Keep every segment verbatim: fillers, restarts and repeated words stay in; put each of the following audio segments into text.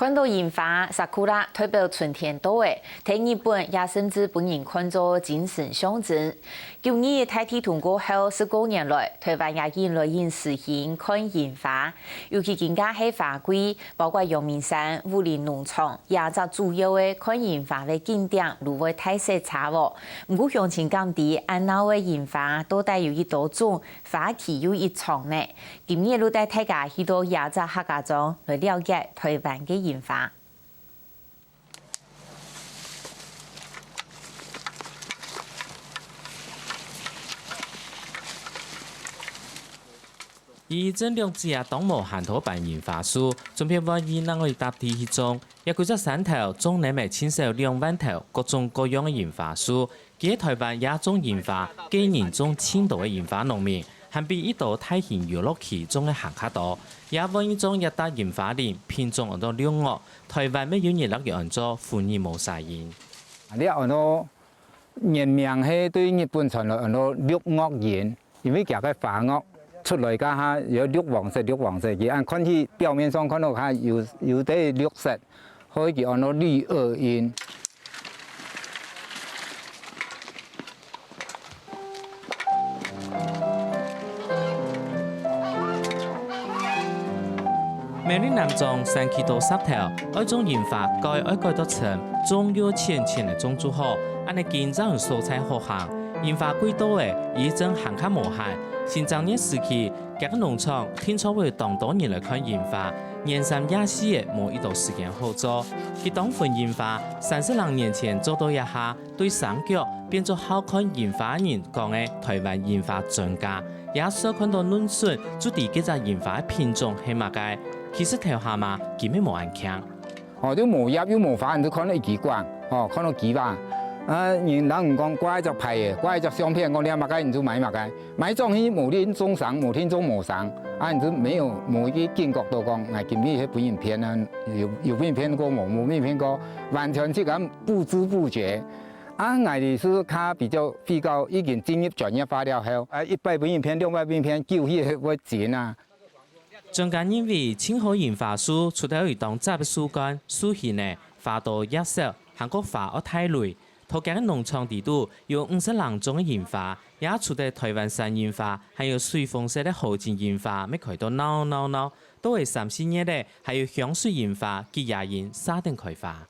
看到櫻花，sakura，代表春天到了，在日本也甚至分人看做精神象徵。九二一大地動過後，十過年來，臺灣也緊來緊實行看櫻花。尤其今下係花季，包括陽明山、武陵農場，這隻主要个看櫻花个景點，都會大塞車哦。毋過鄉親敢知恁鬧个櫻花到底有幾多種，花期又幾長呢？今日就帶大家去到這隻客家庄，來了解臺灣个櫻花。 以前兩子爺當無閒討辦櫻花樹，總係會問人愛搭地去種。這歸隻山頭種等乜盡少兩萬頭各種各樣个櫻花樹，佢係臺灣這種櫻花，個人種盡多个櫻花農民，還比一兜大型遊樂區種个還較多。這萬里庄一搭櫻花林，品種安到六月，臺灣乜有人摎佢安做「分你無儕櫻」。這安到 原名係對日本傳來安到六月櫻，因為佢个花蕊出來該下有綠黃色、綠黃色，佢恁看起表面上看到下有，有兜綠色，所以佢安到綠二櫻。 苗栗南庄山區多石頭，愛種櫻花，改愛改到深，種又淺淺仔種就好，恁仔緊正有所在好行。櫻花季到了，以前還較無閒，新正月時期，該農場定著會有當多人來看櫻花，年三夜四仔無幾多時間好做。佢當分櫻花，三十零年前做到這下， 對山腳變做好看櫻花人講个臺灣櫻花專家，這時看到嫩筍就知該隻櫻花个品種係麼个。其實頭下嘛，佢乜無恁慶。哦，就無葉又無花，你就看到一支管，哦，看到支花。啊，人摎人講掛一隻牌仔，掛一隻相片，講你愛麼个，你就買麼个。 買轉去無定種生，無定種無生，啊，你就沒有，無一個感覺到講，𠊎今日係分人騙啊，有，有分人騙過無？無分人騙過，完全自家不知不覺。啊，𠊎兜係較比較比較已經進入專業化了後，啊，一擺分人騙，兩擺分人騙，久去會精啊。專家認為，盡好櫻花樹，除了有當雜个樹幹、樹形仔，花多葉少，還過花愛大蕊， 頭家个農場底肚有五十零種个櫻花，也除了臺灣山櫻花，還有水紅色个河津櫻花，乜開到鬧鬧鬧，到了三四月咧，還有香水櫻花、吉野櫻煞等開花。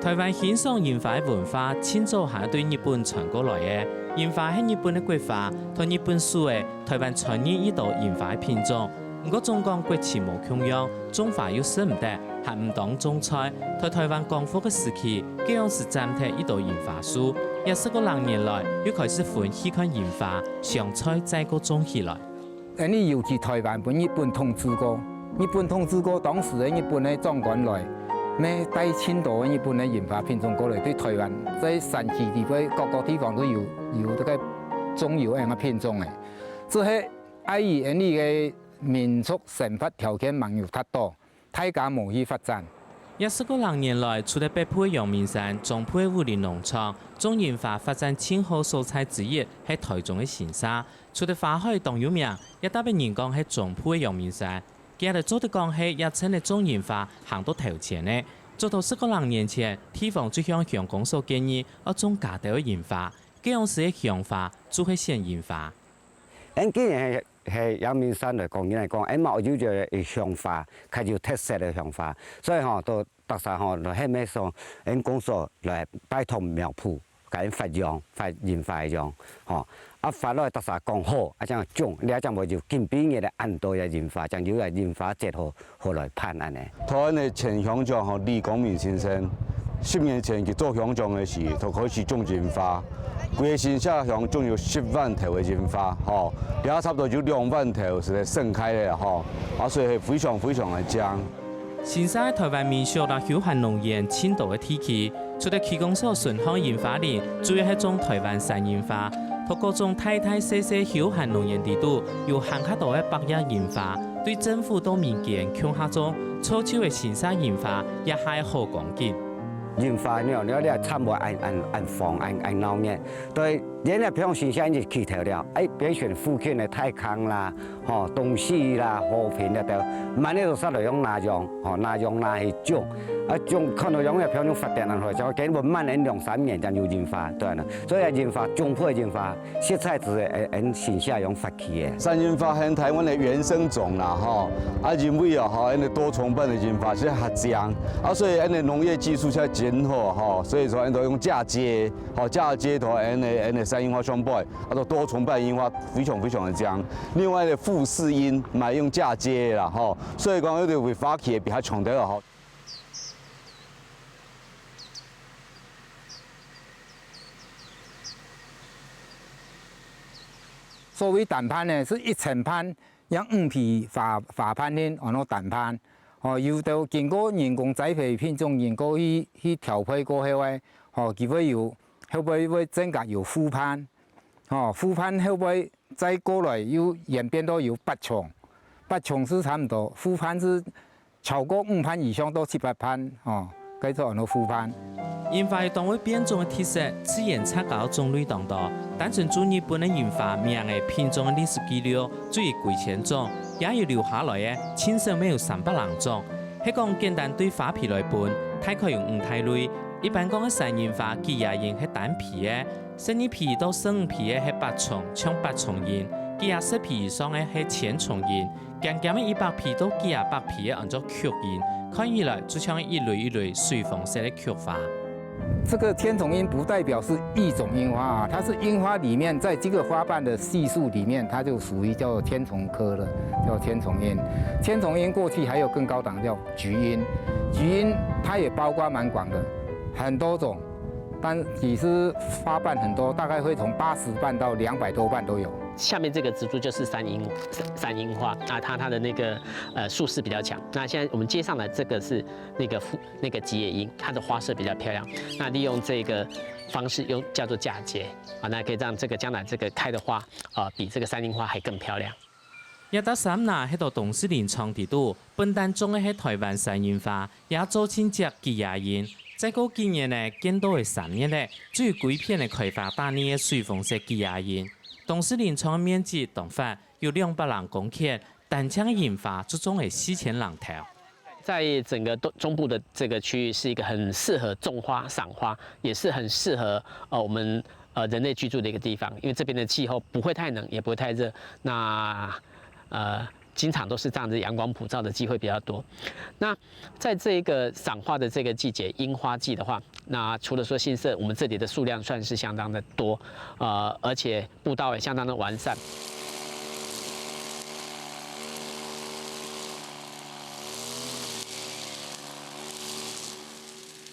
臺灣欣賞櫻花个文化，盡早還對日本傳過來个。櫻花係日本个國花，在日本手仔，臺灣傳入一兜櫻花个品種。毋過總講國情無共樣，種花又食毋得，還毋當種菜。在臺灣光復个時期，該央時斬忒一兜櫻花樹，也十過零年來，又開始分去看櫻花，上菜再過種起來。 𠊎俚尤其臺灣分日本統治過，日本統治過，當時个日本个長官來，乜帶盡多个日本个櫻花品種過來，對臺灣在山區地方各個地方都有，有這個種有恁樣个品種个。只係礙於𠊎俚个民族生活條件吂有達到， 大家無去發展。這十過零年來，除了北部个陽明山、中部个武陵農場，種櫻花發展盡好所在之一係臺中个新社。除了花海當有名，也特別人講係中部个陽明山。佢兜做得講係這陣个種櫻花行到頭前个。早到十過零年前，地方就向鄉公所建議愛種加兜个櫻花，該央時个鄉花就係選櫻花。 𠊎既然係，係陽明山來講，人來講，𠊎嘛有一個鄉花，較有特色个鄉花。所以吼，都逐儕吼，來喊个時候，𠊎公所來拜託苗圃，共𠊎發秧，發櫻花个秧，吼。啊，發落逐儕講好，啊，正種，這正會有今晡日个恁多个櫻花，正有个櫻花節好 好來辦恁呢。台灣个前鄉長吼李光明先生，十年前佢做鄉長个時，就開始種櫻花，規个新社鄉種有十萬頭个櫻花，吼，這下差不多有兩萬頭係在盛開个吼，啊，所以係非常非常个靚。新社个台灣民宿摎休閒農園盡多个地區， 除了區公所脣項櫻花林，主要係種台灣山櫻花。在各種大大細細休閒農園裡肚，有還較多个百葉櫻花，對政府到民間共下種，造就个新社櫻花也係好光景。櫻花了，了你看會恁恁恁黃，恁恁鬧熱。對，人家平常時日起頭了，哎，變成附近个大坑啦，吼，東勢啦，和平了都，慢慢都煞來用那樣，吼，那樣那去種，啊種看到樣个平常發展恁好，就緊慢慢兩三年正有櫻花，對啦。所以櫻花，中部个櫻花，實在係很很形象，用發 山櫻花係臺灣个原生種啦，吼。啊，因為啊，吼，𫣆个多重瓣个櫻花係較靚，啊，所以𫣆个農業技術才真好，吼。所以說，𫣆都用嫁接，吼，嫁接同𫣆个𫣆个山櫻花相配，啊，都多重瓣櫻花非常非常个靚。另外个富士櫻嘛用嫁接啦，吼。所以講，有个會發起个比較強个，吼。 所謂單瓣呢，係一層瓣，用五皮花花瓣形，安到單瓣。哦，有兜經過人工栽培品種，經過去去調配過後个，哦，佢會有，後尾會增加有複瓣，哦，複瓣後尾再過來又演變到有八重，八重係差毋多，複瓣係 超過五瓣以上到七八瓣，吼，該做安到複瓣。櫻花有當會變種个特色，自然雜交種類當多，單純注日本个櫻花名个品種个歷史記錄，就有幾千種，也有留下來个，盡少乜有三百零種。係講簡單對花皮來分，大概有五大類。一般講个山櫻花，幾若櫻係單皮个，十二皮到十五皮个係八重，像八重櫻，幾若十皮以上个係千重櫻。 尖尖个一百皮到幾若百皮个安做菊櫻，看起來就像一蕊一蕊水紅色个菊花。這個千重櫻不代表是一種櫻花啊，它是櫻花裡面在這個花瓣的系數裡面，它就屬於叫千重科的，叫千重櫻。千重櫻過去還有更高檔叫菊櫻，菊櫻它也包括蠻廣的，很多種，但其實花瓣很多，大概會從八十瓣到兩百多瓣都有。 下面這個植株就是山櫻，山櫻花，那它，它的那個，呃，樹勢比較強。那現在我們接上來這個是那個富，那個吉野櫻，它的花色比較漂亮。那利用這個方式用，叫做嫁接，啊，那可以讓這個將來這個開的花，啊，比這個山櫻花還更漂亮。這搭山林係在東勢林場底肚，本旦種个係臺灣山櫻花，也做親隻吉野櫻。再過幾年呢，見到个山面呢，就有歸片个開花打理个水紅色吉野櫻。 東勢林場个面積當闊，有兩百零公頃，單淨个櫻花就種了四千零頭。在整個東，中部的這個區域是一個很適合種花、賞花，也是很適合，呃，我們，呃，人類居住的一個地方，因為這邊的氣候不會太冷，也不會太熱，那，呃，經常都是這樣子陽光普照的機會比較多。那在這個賞花的這個季節，櫻花季的話，那除了說新社，我們這裡的數量算是相當的多，呃，而且步道也相當的完善。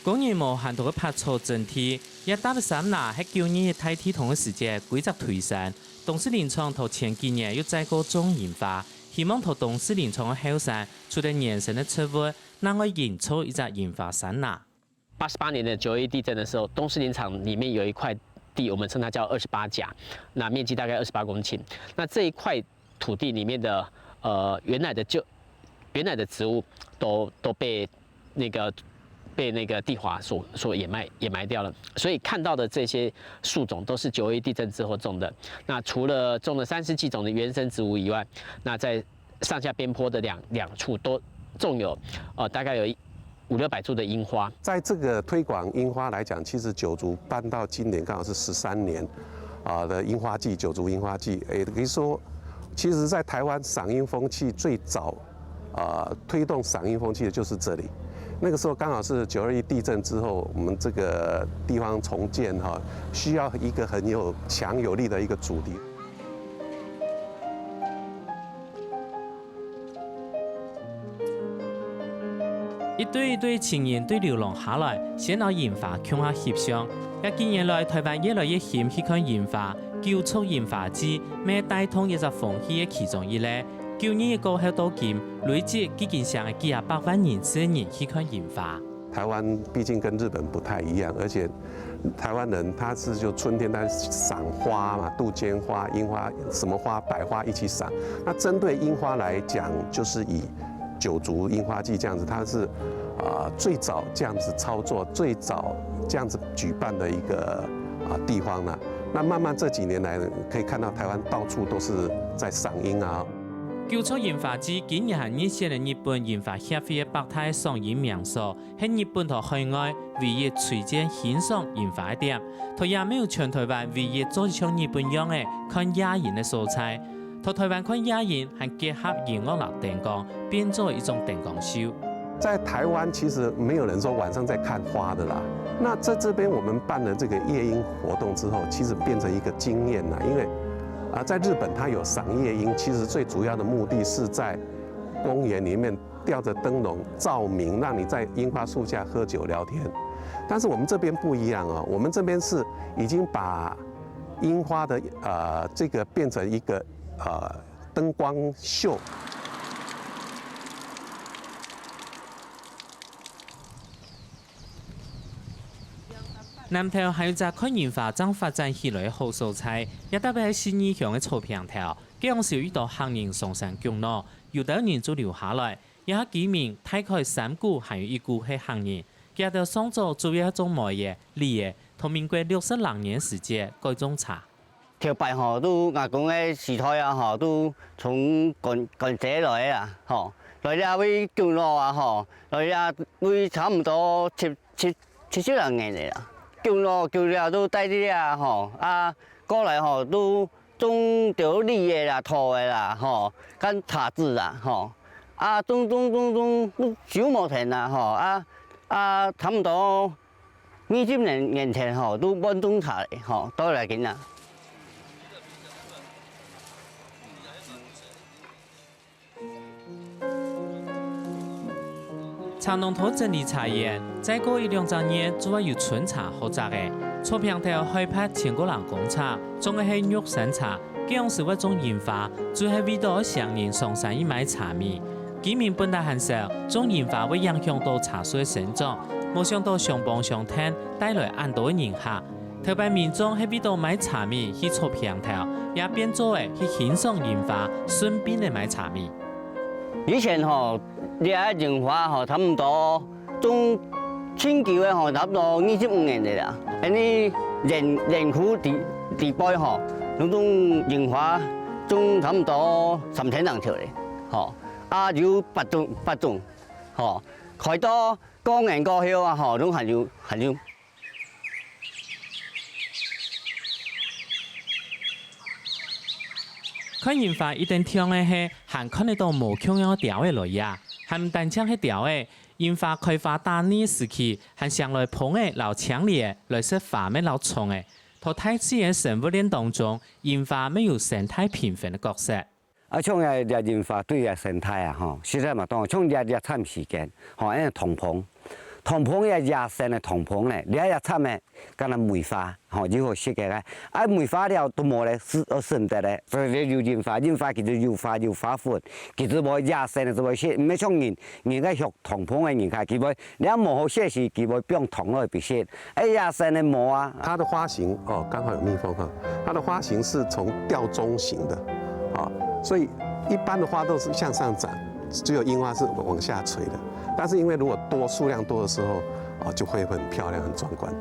工人無閒在該拍草整地，這搭个山林係舊年大地動个時節歸隻推山。東勢林場在前幾年又再過種櫻花，希望在東勢林場个後山，除了原生个植物，另外營造一隻櫻花山林。 八十八年的九二一地震的時候，東勢林場裡面有一塊地，我們稱它叫二十八甲，那面積大概二十八公頃。那這一塊土地裡面的，呃，原來的就，原來的植物都，都被那個，被那個地滑所，所掩埋，掩埋掉了。所以看到的這些樹種都是九二一地震之後種的。那除了種了三十幾種的原生植物以外，那在 上下邊坡的兩，兩處都種有，呃，大概有一，五六百株的櫻花。在這個推廣櫻花來講，其實九族辦到今年剛好是十三年，啊，的櫻花季，九族櫻花季。也可以說，其實在臺灣賞櫻風氣最早，呃，推動賞櫻風氣的就是這裡。那個時候剛好是九二一地震之後，我們這個地方重建哈，需要一個很有強有力的一個主題。 一對一對情人對流浪下來，先摎櫻花共下翕相。這幾年來，臺灣越來越興去看櫻花，九族櫻花季，乜帶動一隻風氣个其中一類。九二一過後到今，累積已經成个幾若百萬人次个人去看櫻花。臺灣畢竟跟日本不太一樣，而且臺灣人他是就春天他賞花嘛，杜鵑花、櫻花，什麼花，百花一起賞。那針對櫻花來講，就是以九族櫻花季這樣子，它是啊，最早这样子操作、最早这样子举办的一个啊地方呢。那慢慢这几年来，可以看到台湾到处都是在赏櫻啊。九族櫻花季今年還入選了日本櫻花協會个百大賞櫻名所，係日本同海外唯一推薦欣賞櫻花个點。同樣乜有全台灣唯一做得像日本樣个看夜櫻个所在。 在台灣看夜櫻還結合音樂摎燈光，變做一種燈光秀。在台湾其实没有人说晚上在看花的啦。那在这边我们办了这个夜莺活动之后，其实变成一个经验啦，因为啊，在日本它有赏夜莺，其实最主要的目的是在公园里面吊着灯笼照明，让你在樱花树下喝酒聊天。但是我们这边不一样哦，我们这边是已经把 櫻花的呃这个变成一个呃灯光秀。南投還有隻看櫻花正發展起來个好所在，也特別係信義鄉个草坪頭，該央時有一兜客人上山降落，有兜人就留下來，這下居民大概三股還有一股係客人，佢兜上早主要係種梅仔、李仔， 同民國六十六年時節改種茶。頭擺吼，都阿公个時代啊吼，都從關關西來个啊吼，來這位降落啊吼，來這位差毋多七七七十零年个啦。降落降了都戴這啊吼，啊過來吼都種著李仔啦、桃仔啦吼，跟茶子啦吼，啊種種種種都收無成啦吼，啊啊差毋多 二十年年前吼，都半種茶咧吼，到來今啊。茶農在整理茶園，再過一兩隻月就會有春茶好摘咧。草坪頭開闢千過零公尺，種个係玉山茶，該央時會種櫻花，就係為著愛請人上山去買茶米。 居民本來還愁種櫻花會影響著茶樹个生長，無想著相幫相𢯭，帶來恁多个人客。頭擺民眾係為著買茶米去草坪頭，也變做係去欣賞櫻花，順便仔買茶米。以前吼，這个櫻花吼，差毋多種盡久个吼，差毋多二十五年个啦。恁呢園園區底底背吼，攏種櫻花，種差毋多三千零尺咧，吼。 啊有八種八種，吼，開到過年過後啊，吼，攏還有還有。看櫻花一等暢个係，還看得著無共樣个鳥仔來呀，還毋單淨係鳥仔，櫻花開花打蕊時期，還成來蜂仔摎青蝶仔來食花蜜摎蟲仔。在大自然生物鏈當中，櫻花乜有生態平衡个角色。 啊像這這櫻花對這生態啊吼，實在嘛當像這這站時間吼，恁樣通風，通風這野生个通風呢，這這站呢，敢若梅花吼，又好食个咧。啊梅花了都無咧，係呃，係毋得咧，所以有櫻花，櫻花其實有花有花粉，其實無野生个就會食，毋係像人人个畜通風个人家，佢會 你若無好食時，佢會放糖落去食。哎呀，生个無啊！它的花型哦，刚好有蜜蜂哈，它的花型是从吊钟形的，啊，所以一般的花都是向上展，只有櫻花是往下垂的。但是因为如果多数量多的时候，啊，就会很漂亮、很壮观。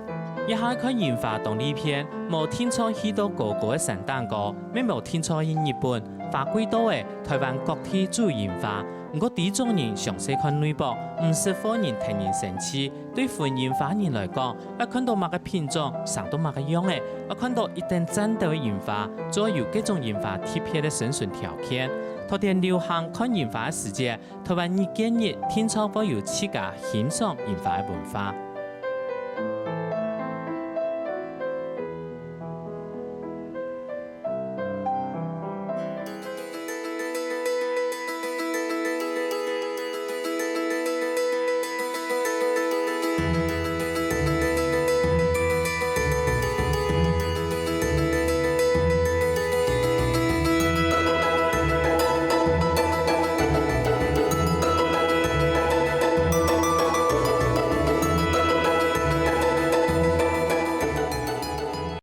一下看櫻花當利便，無定著去到高高个山頂高，乜無定著去日本，花季到咧，台灣各地就有櫻花。 毋過知種人詳細看內部，毋識分人得人生趣。對分櫻花人來講，愛看著麼个品種，生到麼个樣仔，愛看著一等讚兜个櫻花，就愛有該種櫻花特別个生存條件。在天流行看櫻花个時節，台灣日見日定著會有自家欣賞櫻花个文化。